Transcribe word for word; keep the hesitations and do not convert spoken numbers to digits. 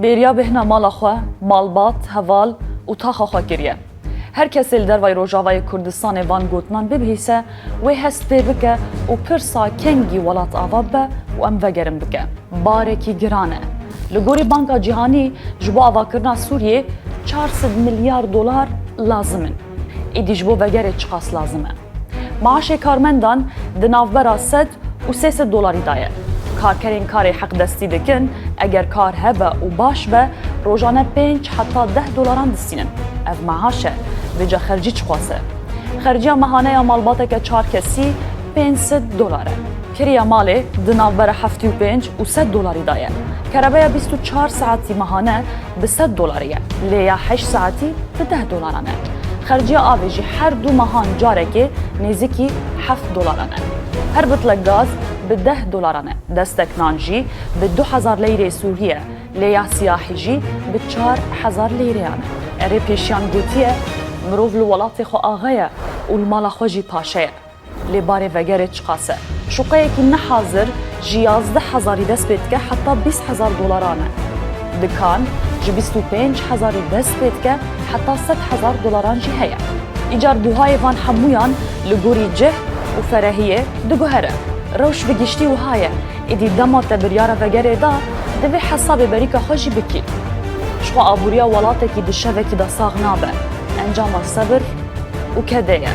Bêriya bêhna mala xwe, malbat, heval û taxa xwe kiriye. Her kesê li dervayî Rojavayê Kurdistanê van gotinan bibihîse, wê hest pê bike û pirsa kengî welat ava bibe û em vegerin bike. Barekî giran e. Li gorî Banka Cîhanî ji bo avakirina Sûriyê çar sed milyar dolar lazim in. Êdî ji bo vegerê çiqas lazim e? Maaşê karmendan di navbera sed û sê sed dolarî de ye. Karkerên karê heqdestî dikin, eger kar hebe û baş be, rojane pênc heta deh dolaran distînin. Ev maaş e, vêca xercî çiqas e? Xerciya mehane ya malbateke çar kesî pênc sed dolar e. Kiriya malê di navbera heftê û pênc û sed dolarî de ye. Kerebeya bîst û çar saetî mehane bi sed dolarî ye, lê ya heşt saetî bi deh dolaran e. Xerciya avê jî her du mehan carekê nêzîkî heft dolaran e. Her bitlek gaz bi deh dolaran e. Destek nan jî bi du hezar leyrê Sûrî ye, lê ya siyahî jî bi çar hezar leyreyan e. Erê, pêşiyan gotiye, mirov li welatê xwe axe ye û li mala xwe jî paşe ye. Lê barê vegerê çiqas e? Şuqeyekî nehazir ji yazdeh hezarî dest pê dike heta bîst hezar dolaran e. Dikan ji bîst û pênc hezarî dest pê dike heta sed hezar dolaran jî heye. Îcar buhayê van hemûyan li gorî cih û ferehiyê diguhere. Rewş bi giştî wiha ye, êdî dema te biryara vegerê da, divê hesabê berîka xwe jî bikî. Ji xwe aboriya welatekî di şevekî de sax nabe. Encama sebir û kedê ye.